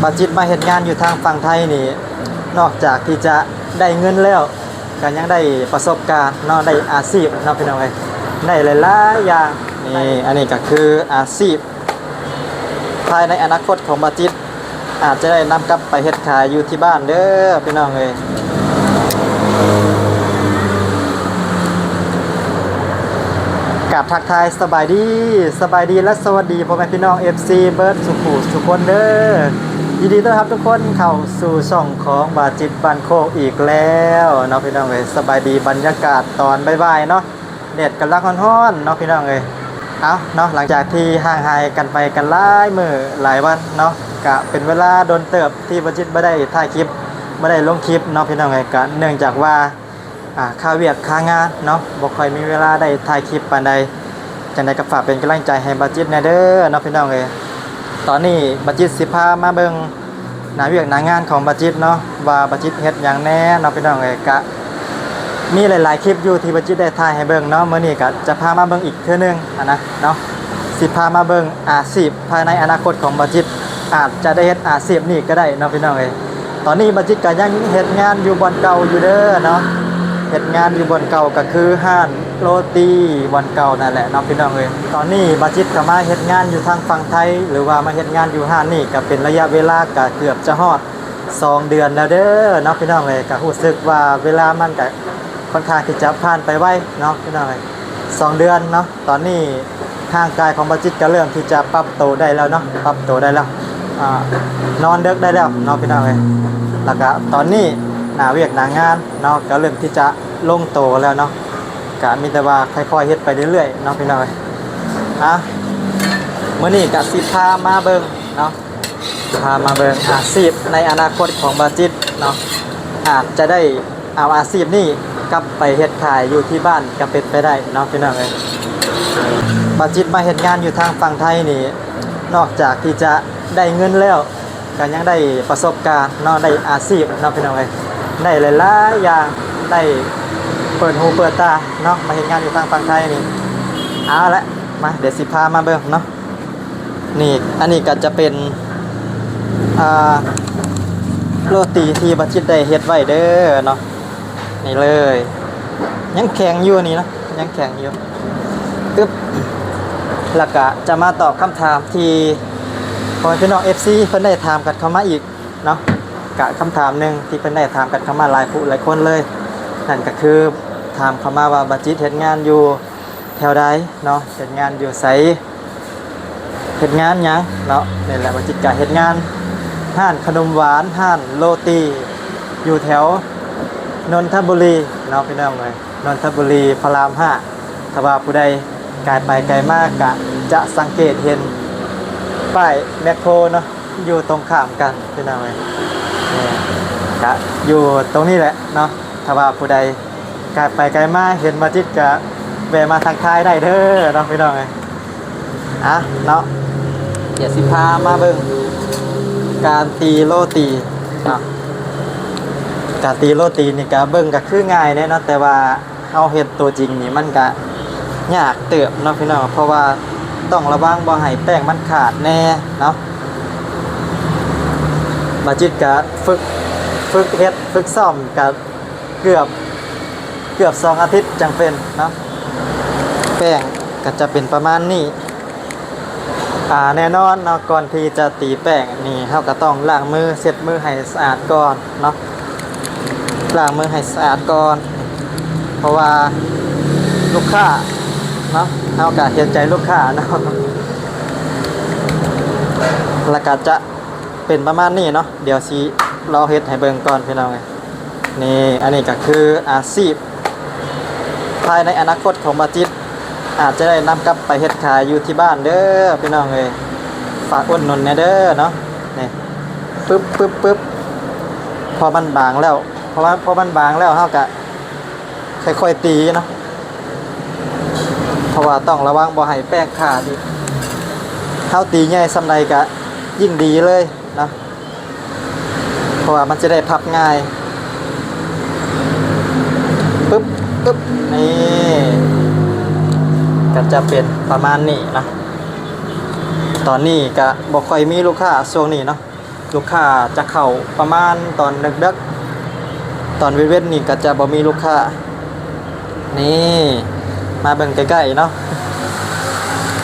ບ່າວຈິດມາເຮັດງານຢູ່ທາງຝັ່ງໄທນີ້ ນອກຈາກທີ່ຈະໄດ້ເງິນແລ້ວ ກໍຍັງໄດ້ປະສົບການເນາະ, ໄດ້ອາຊີບເນາະ ພີ່ນ້ອງເອີຍ, ໄດ້ຫຼາຍໆຢ່າງ. ນີ້ ອັນນີ້ກໍຄືອາຊີບພາຍໃນອະນາຄົດຂອງບ່າວຈິດ ອາດຈະໄດ້ນຳກັບໄປເຮັດຂາຍຢູ່ທີ່ບ້ານເດີ ພີ່ນ້ອງເອີຍ. ກາບທັກທາຍສະບາຍດີ, ສະບາຍດີ ແລະ ສະຫວັດດີພໍ່ແມ່ພີ່ນ້ອງ ເອັຟຊີ ເບິດສູ່ຜູ້ສູ່ຄົນເດີ. ຍິນດີຕ້ອນຮັບທຸກຄົນເຂົ້າສູ່ຊ່ອງຂອງບ່າວຈິດບ້ານໂຄກອີກແລ້ວເນາະ ພີ່ນ້ອງເອີຍ. ສະບາຍດີ ບັນຍາກາດຕອນບ່າຍໆເນາະ, ແດດກຳລັງຮ້ອນໆເນາະ ພີ່ນ້ອງເອີຍ. ເອົາເນາະ, ຫຼັງຈາກທີ່ຫ່າງຫາຍກັນໄປກັນຫຼາຍມື້ຫຼາຍວັນເນາະ, ກະເປັນເວລາດົນເຕີບທີ່ບ່າວຈິດບໍ່ໄດ້ຖ່າຍຄລິບ ບໍ່ໄດ້ລົງຄລິບເນາະ ພີ່ນ້ອງເອີຍ. ກະເນື່ອງຈາກວ່າ ອ່າ ຄາວຽກຄາງານເນາະ, ບໍ່ຄ່ອຍມີເວລາໄດ້ຖ່າຍຄລິບປານໃດ. ຈັ່ງໃດກໍຝາກເປັນກຳລັງໃຈໃຫ້ບ່າວຈິດແດ່ເດີເນາະ ພີ່ນ້ອງເອີຍ. ຕອນນີ້ບ່າວຈິດຊິພາມາເບິ່ງໜ້າວຽກໜ້າງານຂອງບ່າວຈິດເນາະ, ວ່າບ່າວຈິດເຮັດຫຍັງແດ່ເນາະ ພີ່ນ້ອງເອີຍ. ກະມີຫຼາຍໆຄລິບຢູ່ທີ່ບ່າວຈິດໄດ້ຖ່າຍໃຫ້ເບິ່ງເນາະ, ມື້ນີ້ກະຈະພາມາເບິ່ງອີກເທື່ອໜຶ່ງຫັ້ນນະເນາະ, ຊິພາມາເບິ່ງອາຊີບ ພາຍໃນອະນາຄົດຂອງບ່າວຈິດ ອາດຈະໄດ້ເຮັດອາຊີບນີ້ກໍໄດ້ເນາະ ພີ່ນ້ອງເອີຍ. ຕອນນີ້ບ່າວຈິດກໍຍັງເຮັດງານຢູ່ບ່ອນເກົ່າຢູ່ເດີເນາະ, ເຮັດງານຢູ່ບ່ອນເກົ່າກໍຄືຮ້ານໂລຕີບ່ອນເກົ່ານັ້ນແຫຼະເນາະ ພີ່ນ້ອງເອີຍ. ຕອນນີ້ບ່າວຈິດກໍມາເຮັດງານຢູ່ທາງຝັ່ງໄທ ຫຼືວ່າມາເຮັດງານຢູ່ຮ້ານນີ້ ກໍເປັນໄລຍະເວລາກໍເກືອບຈະຮອດສອງເດືອນແລ້ວເດີເນາະ ພີ່ນ້ອງເອີຍ. ກໍຮູ້ສຶກວ່າເວລາມັນກໍຄ່ອນຂ້າງທີ່ຈະຜ່ານໄປໄວເນາະ ພີ່ນ້ອງເອີຍ, ສອງເດືອນເນາະ. ຕອນນີ້ຮ່າງກາຍຂອງບ່າວຈິດກໍເລີ່ມທີ່ຈະປັບໂຕໄດ້ແລ້ວເນາະ, ປັບໂຕໄດ້ແລ້ວ, ອ່າ ນອນເດິກໄດ້ແລ້ວເນາະ ພີ່ນ້ອງເອີຍ. ແລ້ວກໍຕອນນີ້ໜ້າວຽກໜ້າງານເນາະ ກໍເລີ່ມທີ່ຈະລົງໂຕແລ້ວເນາະ, ກໍມີແຕ່ວ່າຄ່ອຍໆເຮັດໄປເລື້ອຍໆເນາະ ພີ່ນ້ອງເອີຍ. ອ່ະ ມື້ນີ້ກໍຊິພາມາເບິ່ງເນາະ, ພາມາເບິ່ງອາຊີບໃນອະນາຄົດຂອງບ່າວຈິດເນາະ, ອາດຈະໄດ້ ເອົາອາຊີບນີ້ກັບໄປເຮັດຂາຍຢູ່ທີ່ບ້ານກໍເປັນໄປໄດ້ເນາະ ພີ່ນ້ອງເອີຍ. ບ່າວຈິດມາເຮັດງານຢູ່ທາງຝັ່ງໄທນີ້ ນອກຈາກທີ່ຈະໄດ້ເງິນແລ້ວ ກໍຍັງໄດ້ປະສົບການເນາະ, ໄດ້ອາຊີບເນາະ ພີ່ນ້ອງເອີຍ, ໄດ້ຫຼາຍໆຢ່າງ, ໄດ້ເປີດຫູເປີດຕາເນາະ, ມາເຮັດງານຢູ່ທາງຝັ່ງໄທນີ້. ເອົາລະ ມາ ດຽວຊິພາມາເບິ່ງເນາະ. ນີ້ ອັນນີ້ກໍຈະເປັນ ອ່າ ໂລຕີທີ່ບ່າວຈິດໄດ້ເຮັດໄວ້ເດີເນາະ, ນີ້ເລີຍ, ຍັງແຂງຢູ່ນີ້ເນາະ, ຍັງແຂງຢູ່. ອຶບ ແລ້ວກະຈະມາຕອບຄຳຖາມທີ່ພໍ່ແມ່ພີ່ນ້ອງ ເອັຟຊີ ເພິ່ນໄດ້ຖາມກັນເຂົ້າມາອີກເນາະ. ກະຄຳຖາມໜຶ່ງທີ່ເພິ່ນໄດ້ຖາມກັນເຂົ້າມາຫຼາຍຜູ້ຫຼາຍຄົນເລີຍ, ນັ້ນກໍຄືຖາມເຂົ້າມາວ່າ ບ່າວຈິດເຮັດງານຢູ່ ແຖວໃດເນາະ, ເຮັດງານຢູ່ໃສ, ເຮັດງານຫຍັງເນາະ. ນີ້ແຫຼະ ບ່າວຈິດກະເຮັດງານຮ້ານຂະໜົມຫວານ, ຮ້ານໂລຕີ ຢູ່ແຖວນົນທະບູລີເນາະ ພີ່ນ້ອງເອີຍ, ນົນທະບູລີ ພະລາມຫ້າ. ຖ້າວ່າຜູ້ໃດກາຍໄປກາຍມາກະຈະສັງເກດເຫັນປ້າຍແມັກໂຄເນາະ ຢູ່ຕົງຂ້າມກັນ ພີ່ນ້ອງເອີຍ, ນີ້ກະຢູ່ຕົງນີ້ແຫຼະເນາະ. ຖ້າວ່າຜູ້ໃດ ກາຍໄປກາຍມາເຫັນບ່າວຈິດກະແວ່ມາທັກທາຍໄດ້ເດີເນາະ ພີ່ນ້ອງເອີຍ. ອ່ະເນາະ ດຽວຊິພາມາເບິ່ງການຕີໂລຕີເນາະ. ການຕີໂລຕີນີ້ກະເບິ່ງກະຄືງ່າຍເດ້ເນາະ, ແຕ່ວ່າເຮົາເຮັດຕົວຈິງນີ້ມັນກະຍາກເຕີບເນາະ ພີ່ນ້ອງ, ເພາະວ່າຕ້ອງລະວັງບໍ່ໃຫ້ແປ້ງມັນຂາດແດ່ເນາະ. ບ່າວຈິດກະຝຶກ ຝຶກເຮັດ ຝຶກຊ້ອມກະ ເກືອບ ເກືອບສອງອາທິດຈັ່ງເປັນເນາະ. ແປ້ງກໍຈະເປັນປະມານນີ້. ອ່າ ແນ່ນອນເນາະ, ກ່ອນທີ່ຈະຕີແປ້ງນີ້ ເຮົາກໍຕ້ອງລ້າງມື ເຊັດມືໃຫ້ສະອາດກ່ອນເນາະ, ລ້າງມືໃຫ້ສະອາດກ່ອນ ເພາະວ່າລູກຄ້າເນາະ, ເຮົາກໍເຫັນໃຈລູກຄ້າເນາະ. ແລ້ວກໍຈະເປັນປະມານນີ້ເນາະ, ດຽວຊິລອງເຮັດໃຫ້ເບິ່ງກ່ອນ ພີ່ນ້ອງເອີຍ. ນີ້ ອັນນີ້ກໍຄືອາຊີບພາຍໃນອະນາຄົດຂອງບ່າວຈິດ ອາດຈະໄດ້ນຳກັບໄປເຮັດຂາຍຢູ່ທີ່ບ້ານເດີ ພີ່ນ້ອງເອີຍ, ຝາກອຸດໜູນແດ່ເດີເນາະ. ນີ້ ປຶບ ປຶບ ປຶບ ພໍມັນບາງແລ້ວ ເພາະວ່າ ພໍມັນບາງແລ້ວ ເຮົາກະຄ່ອຍໆຕີເນາະ, ເພາະວ່າຕ້ອງລະວັງບໍ່ໃຫ້ແປ້ງຂາດອີກ. ເຮົາຕີໃຫຍ່ສ່ຳໃດກະຍິ່ງດີເລີຍເນາະ. ເພາະວ່າມັນຈະໄດ້ພັບງ່າຍ. ປຶບ ປຶບ ນີ້ ກໍຈະເປັນປະມານນີ້ເນາະ. ຕອນນີ້ກະບໍ່ຄ່ອຍມີລູກຄ້າຊ່ວງນີ້ເນາະ, ລູກຄ້າຈະເຂົ້າປະມານຕອນເດິກໆ ຕອນເວັນໆນີ້ກໍຈະບໍ່ມີລູກຄ້າ. ນີ້ ມາເບິ່ງໃກ້ໆເນາະ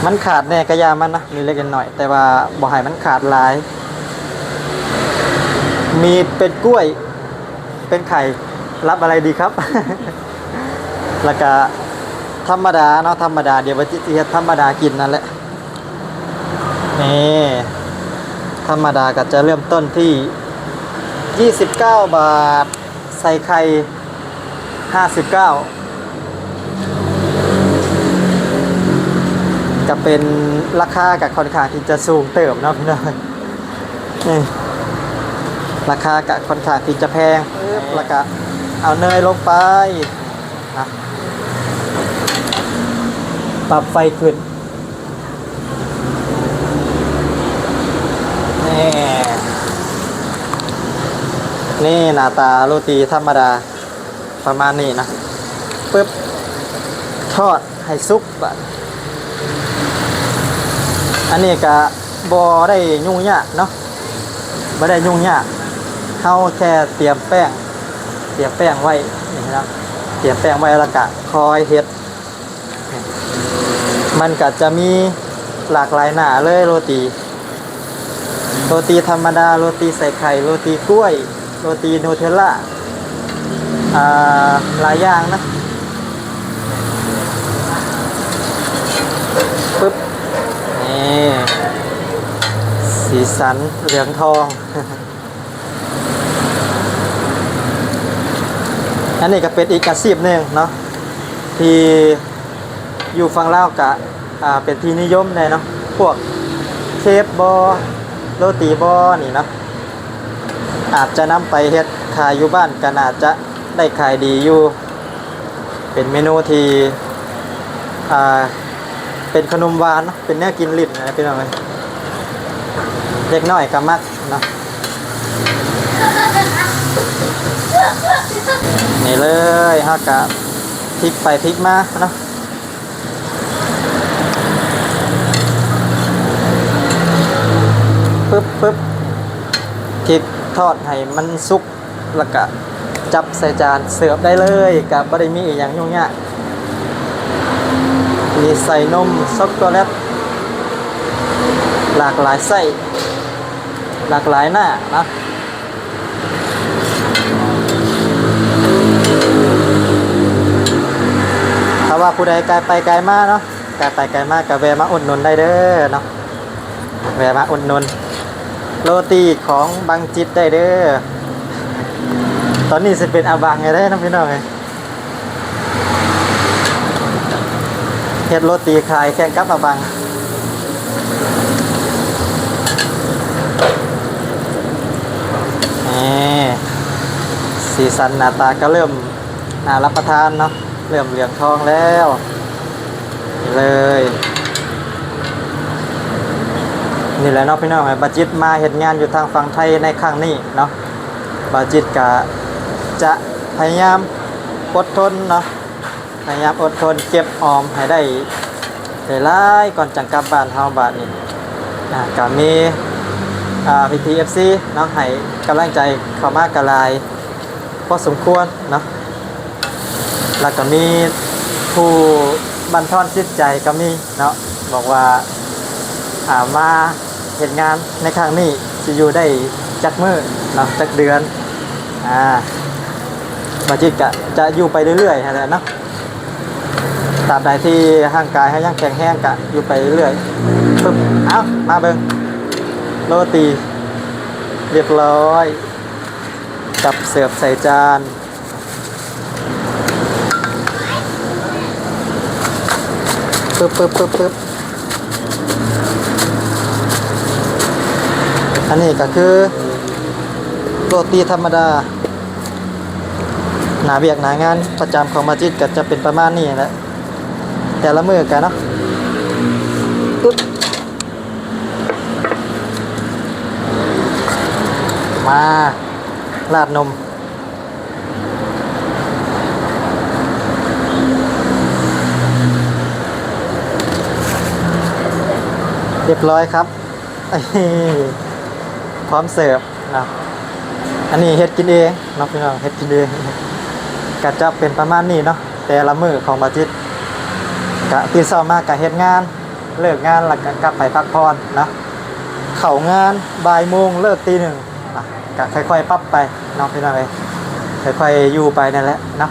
ມັນຂາດແດ່ກະຢ່າມັນນະ ເລັກໆນ້ອຍໆ ແຕ່ວ່າບໍ່ໃຫ້ມັນຂາດຫຼາຍ. ມີເປັນກ້ວຍ ເປັນໄຂ່ ຮັບອະໄລດີຄັບ? ແລ້ວກະທຳມະດາເນາະ ທຳມະດາ ດຽວບາຈິດຊິເຮັດທຳມະດາກິນນັ້ນແຫຼະ. ນີ້ ທຳມະດາກໍຈະເລີ່ມຕົ້ນທີ່ຊາວເກົ້າບາດ ໃສ່ໄຂ່ຫ້າສິບເກົ້າ ກໍເປັນ ລາຄາກໍຄ່ອນຂ້າງທີ່ຈະສູງເຕີບເນາະພີ່ນ້ອງ. ນີ້ ລາຄາກະຄ່ອນຂ້າງທີ່ຈະແພງ. ປຶບ ແລ້ວກະເອົາເນີຍລົງໄປນະ ປັບໄຟຂຶ້ນ. ນີ້ ນີ້ໜ້າຕາໂຣຕີທຳມະດາ ປະມານນີ້ນະ. ປຶບ ທອດໃຫ້ສຸກບາດ. ອັນນີ້ກະບໍ່ໄດ້ຫຍຸ້ງຍາກເນາະ ບໍ່ໄດ້ຫຍຸ້ງຍາກ ເຮົາແຄ່ຕຽມແປ້ງ ຕຽມແປ້ງໄວ້ນີ້ເນາະ ຕຽມແປ້ງໄວ້ ແລ້ວກະຄ່ອຍເຮັດ. ມັນກະຈະມີຫຼາກຫຼາຍໜ້າເລີຍໂຣຕີ. ໂຣຕີທຳມະດາ ໂຣຕີໃສ່ໄຂ່ ໂຣຕີກ້ວຍ ໂຣຕີນູເທລລາ ອ່າ ຫຼາຍຢ່າງນະ. ປຶບ ນີ້ ສີສັນເຫຼືອງທອງ. ອັນນີ້ກໍເປັນອີກອາຊີບໜຶ່ງເນາະ ທີ່ຢູ່ຝັ່ງລາວກະ ອ່າ ເປັນທີ່ນິຍົມແດ່ເນາະ ພວກເຄບບໍ ໂຣຕີບໍນີ້ເນາະ ອາດຈະນຳໄປເຮັດຂາຍຢູ່ບ້ານກໍໜ້າຈະໄດ້ຂາຍດີຢູ່. ເປັນເມນູທີ່ ອ່າ ເປັນຂະໜົມຫວານເນາະ ເປັນແນວກິນຫຼິ້ນນະພີ່ນ້ອງເອີຍ ເດັກນ້ອຍກໍມັກເນາະ. ນີ້ເລີຍ ເຮົາກໍພລິກໄປພລິກມາເນາະ. ປຶບ ປຶບ ພລິກທອດໃຫ້ມັນສຸກ ແລ້ວກະຈັບໃສ່ຈານເສີບໄດ້ເລີຍ ກະບໍ່ໄດ້ມີອີ່ຫຍັງຫຍຸ້ງຍາກ. ມີໃສ່ນົມ ຊັອກໂກແລັດ ຫຼາກຫຼາຍໄສ້ ຫຼາກຫຼາຍໜ້າເນາະ. ຖ້າວ່າຜູ້ໃດກາຍໄປກາຍມາເນາະ ກາຍໄປກາຍມາກໍແວະມາອຸດໜູນໄດ້ເດີເນາະ ແວະມາອຸດໜູນໂຣຕີຂອງບັງຈິດໄດ້ເດີ. ຕອນນີ້ຊິເປັນອາບັງແລ້ວເນາະພີ່ນ້ອງເອີຍ ເຮັດໂຣຕີຂາຍແຂ່ງກັບອາບັງ. ນີ້ ສີສັນໜ້າຕາກໍເລີ່ມໜ້າຮັບປະທານເນາະ ເລີ່ມເຫຼືອງທອງແລ້ວ ນີ້ເລີຍ. ນີ້ແຫຼະເນາະພີ່ນ້ອງເອີຍ ບາຈິດມາເຮັດງານຢູ່ທາງຝັ່ງໄທໃນຄັ້ງນີ້ເນາະ ບາຈິດກະຈະພະຍາຍາມອົດທົນເນາະ ພະຍາຍາມອົດທົນເກັບອອມໃຫ້ໄດ້ຫຼາຍໆ ກ່ອນຈັ່ງກັບບ້ານເຮົາບາດນີ້. ອ່າ ກໍມີ ອ່າ ພີ່ໆ ເອັຟຊີ ເນາະ ໃຫ້ກຳລັງໃຈເຂົ້າມາກໍຫຼາຍພໍສົມຄວນເນາະ ແລ້ວກໍມີຜູ້ບັນທອນຈິດໃຈກໍມີເນາະ ບອກວ່າ ອ່າ ມາ ເຮັດງານໃນຄັ້ງນີ້ຊິຢູ່ໄດ້ຈັກມື້ເນາະ ຈັກເດືອນ ອ່າ ບາຈິດກະຈະຢູ່ໄປເລື້ອຍໆຫັ້ນແຫຼະເນາະ ຕາບໃດທີ່ຮ່າງກາຍເຮົາຍັງແຂງແຮງກະຢູ່ໄປເລື້ອຍໆ. ປຶບ ເອົ້າ ມາເບິ່ງໂຣຕີ ຮຽບຮ້ອຍ ຈັບເສີບໃສ່ຈານ. ປຶບ ປຶບ ປຶບ ປຶບ ອັນນີ້ກໍຄືໂຣຕີທຳມະດາ ໜ້າວຽກໜ້າງານປະຈຳຂອງມາຈິດກໍຈະເປັນປະມານນີ້ແຫຼະ ແຕ່ລະມື້ກັນເນາະ. ປຶບ ມາ ລາດນົມ ຮຽບຮ້ອຍຄັບ. ພ້ອມເສີບເນາະ. ອັນນີ້ເຮັດກິນເອງເນາະພີ່ນ້ອງ ເຮັດກິນເອງ ກະຈະເປັນປະມານນີ້ເນາະ. ແຕ່ລະມື້ຂອງບ່າວຈິດ ກະຕື່ນເຊົ້າມາກະເຮັດງານ ເລີກງານແລ້ວກະກັບໄປພັກຜ່ອນເນາະ. ເຂົ້າງານບ່າຍໂມງ ເລີກຕີໜຶ່ງ ກະຄ່ອຍໆປັບໄປເນາະພີ່ນ້ອງເອີຍ ຄ່ອຍໆຢູ່ໄປນັ້ນແຫຼະເນາະ.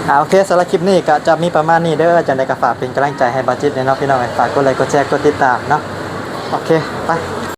ອ່າ ໂອເຄ ສຳລັບຄລິບນີ້ກະຈະມີປະມານນີ້ເດີ. ຈັ່ງໃດກະຝາກເປັນກຳລັງໃຈໃຫ້ບ່າວຈິດແດ່ເນາະພີ່ນ້ອງເອີຍ ຝາກກົດໄລ ກົດແຊ ກົດຕິດຕາມເນາະ. ໂອເຄ ໄປ.